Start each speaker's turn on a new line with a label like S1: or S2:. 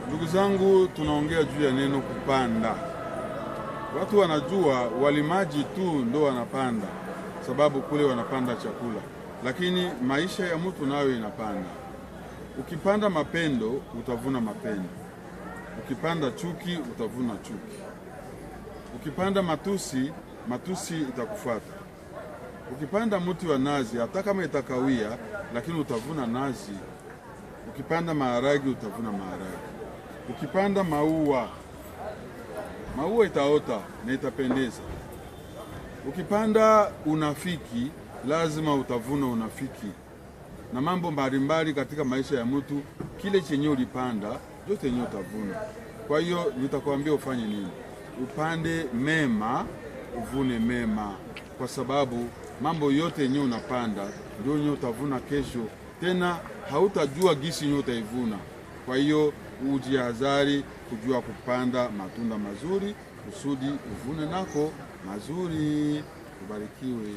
S1: Ndugu zangu, tunaongea juu ya neno kupanda. Watu wanajua walimaji tu ndo wanapanda, sababu kule wanapanda chakula, lakini maisha ya mtu nayo inapanda. Ukipanda mapendo utavuna mapendo, ukipanda chuki utavuna chuki, ukipanda matusi, matusi itakufuata. Ukipanda mti wa nazi, hata kama itakawia, lakini utavuna nazi. Ukipanda maharagi utavuna maharagi. Ukipanda maua, maua itaota na itapendeza. Ukipanda unafiki, lazima utavuna unafiki na mambo mbalimbali katika maisha ya mtu. Kile chenye ulipanda ndio chenye utavuna. Kwa hiyo nitakwambia ufanye nini? Upande mema, uvune mema, kwa sababu mambo yote yenye unapanda ndio yenye utavuna kesho. Tena hautajua gisi yenye utaivuna. Kwa hiyo ujihadhari kujua kupanda matunda mazuri kusudi uvune nako mazuri. Ubarikiwe.